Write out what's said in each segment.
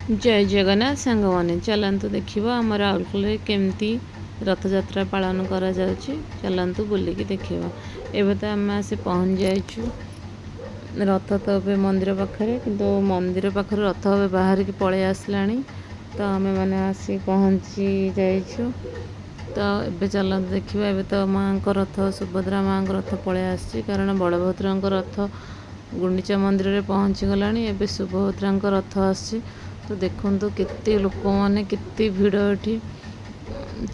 ଜୟ ଜଗନ୍ନାଥ ସାଙ୍ଗମାନେ, ଚାଲନ୍ତୁ ଦେଖିବା ଆମ ରାଉରକେଲାରେ କେମିତି ରଥଯାତ୍ରା ପାଳନ କରାଯାଉଛି। ଚାଲନ୍ତୁ ବୁଲିକି ଦେଖିବା। ଏବେ ତ ଆମେ ଆସି ପହଞ୍ଚି ଯାଇଛୁ। ରଥ ତ ଏବେ ମନ୍ଦିର ପାଖରେ, କିନ୍ତୁ ମନ୍ଦିର ପାଖରୁ ରଥ ଏବେ ବାହାରିକି ପଳେଇ ଆସିଲାଣି। ତ ଆମେମାନେ ଆସି ପହଞ୍ଚି ଯାଇଛୁ। ତ ଏବେ ଚାଲନ୍ତୁ ଦେଖିବା। ଏବେ ତ ମାଆଙ୍କ ରଥ, ସୁଭଦ୍ରା ମାଆଙ୍କ ରଥ ପଳେଇ ଆସିଛି, କାରଣ ବଳଭଦ୍ରଙ୍କ ରଥ ଗୁଣ୍ଡିଚା ମନ୍ଦିରରେ ପହଞ୍ଚିଗଲାଣି। ଏବେ ସୁଭଦ୍ରାଙ୍କ ରଥ ଆସିଛି। ତ ଦେଖନ୍ତୁ କେତେ ଲୋକମାନେ, କେତେ ଭିଡ଼ ଏଠି।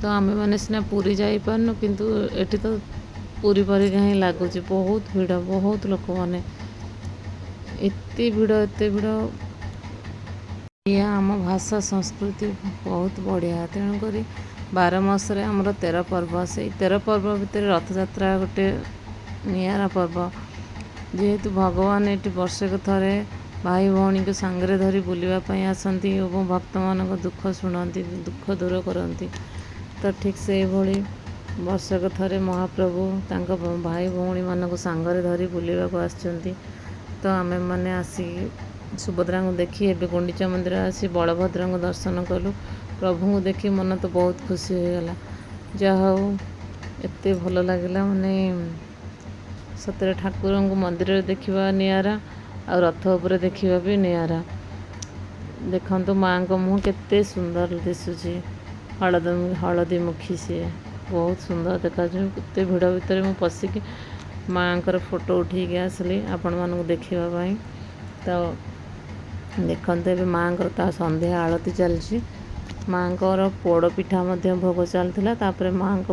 ତ ଆମେମାନେ ସିନା ପୁରୀ ଯାଇପାରୁନୁ, କିନ୍ତୁ ଏଠି ତ ପୁରୀ ପରିକା ହିଁ ଲାଗୁଛି। ବହୁତ ଭିଡ଼, ବହୁତ ଲୋକମାନେ, ଏତେ ଭିଡ଼, ଏତେ ଭିଡ଼। ଏହା ଆମ ଭାଷା ସଂସ୍କୃତି ବହୁତ ବଢ଼ିଆ। ତେଣୁକରି 12 ମାସରେ ଆମର 13 ପର୍ବ। ସେଇ 13 ପର୍ବ ଭିତରେ ରଥଯାତ୍ରା ଗୋଟେ ନିଆରା ପର୍ବ, ଯେହେତୁ ଭଗବାନ ଏଠି ବର୍ଷକୁ ଥରେ ଭାଇ ଭଉଣୀଙ୍କୁ ସାଙ୍ଗରେ ଧରି ବୁଲିବା ପାଇଁ ଆସନ୍ତି ଏବଂ ଭକ୍ତମାନଙ୍କ ଦୁଃଖ ଶୁଣନ୍ତି, ଦୁଃଖ ଦୂର କରନ୍ତି। ତ ଠିକ୍ ସେଇଭଳି ବର୍ଷକ ଥରେ ମହାପ୍ରଭୁ ତାଙ୍କ ଭାଇ ଭଉଣୀମାନଙ୍କୁ ସାଙ୍ଗରେ ଧରି ବୁଲିବାକୁ ଆସିଛନ୍ତି। ତ ଆମେମାନେ ଆସିକି ସୁଭଦ୍ରାଙ୍କୁ ଦେଖି ଏବେ ଗୁଣ୍ଡିଚା ମନ୍ଦିର ଆସି ବଳଭଦ୍ରଙ୍କୁ ଦର୍ଶନ କଲୁ। ପ୍ରଭୁଙ୍କୁ ଦେଖି ମନ ତ ବହୁତ ଖୁସି ହୋଇଗଲା। ଯାହା ହଉ, ଏତେ ଭଲ ଲାଗିଲା। ମାନେ ସତରେ ଠାକୁରଙ୍କୁ ମନ୍ଦିରରେ ଦେଖିବା ନିଆରା ଆଉ ରଥ ଉପରେ ଦେଖିବା ବି ନିଆରା। ଦେଖନ୍ତୁ, ମାଆଙ୍କ ମୁହଁ କେତେ ସୁନ୍ଦର ଦିଶୁଛି। ହଳଦୀ ହଳଦୀ ମୁଖୀ ସିଏ, ବହୁତ ସୁନ୍ଦର ଦେଖାଯାଉଛି। କେତେ ଭିଡ଼ ଭିତରେ ମୁଁ ପଶିକି ମାଆଙ୍କର ଫଟୋ ଉଠେଇକି ଆସିଲି ଆପଣମାନଙ୍କୁ ଦେଖିବା ପାଇଁ। ତ ଦେଖନ୍ତୁ, ଏବେ ମାଆଙ୍କର ତା ସନ୍ଧ୍ୟା ଆଳତି ଚାଲିଛି। ମାଆଙ୍କର ପୋଡ଼ ପିଠା ମଧ୍ୟ ଭୋଗ ଚାଲିଥିଲା। ତାପରେ ମାଆଙ୍କ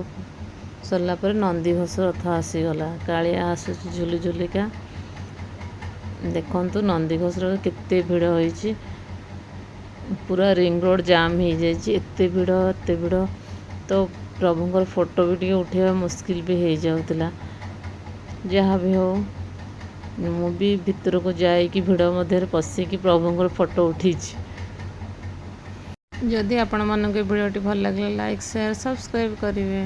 ସରିଲା ପରେ ନନ୍ଦିଘୋଷ ରଥ ଆସିଗଲା। କାଳିଆ ଆସୁଛି ଝୁଲି ଝୁଲିକା। ଦେଖନ୍ତୁ, ନନ୍ଦିଘୋଷର କେତେ ଭିଡ଼ ହେଇଛି। ପୁରା ରିଙ୍ଗ ରୋଡ଼ ଜାମ୍ ହେଇଯାଇଛି, ଏତେ ଭିଡ଼, ଏତେ ଭିଡ଼। ତ ପ୍ରଭୁଙ୍କର ଫଟୋ ବି ଟିକେ ଉଠେଇବା ମୁସ୍କିଲ ବି ହେଇଯାଉଥିଲା। ଯାହା ବି ହଉ, ମୁଁ ବି ଭିତରକୁ ଯାଇକି ଭିଡ଼ ମଧ୍ୟରେ ପଶିକି ପ୍ରଭୁଙ୍କର ଫଟୋ ଉଠେଇଛି। ଯଦି ଆପଣମାନଙ୍କୁ ଏ ଭିଡ଼ିଓଟି ଭଲ ଲାଗିଲା, ଲାଇକ୍, ସେୟାର, ସବସ୍କ୍ରାଇବ୍ କରିବେ।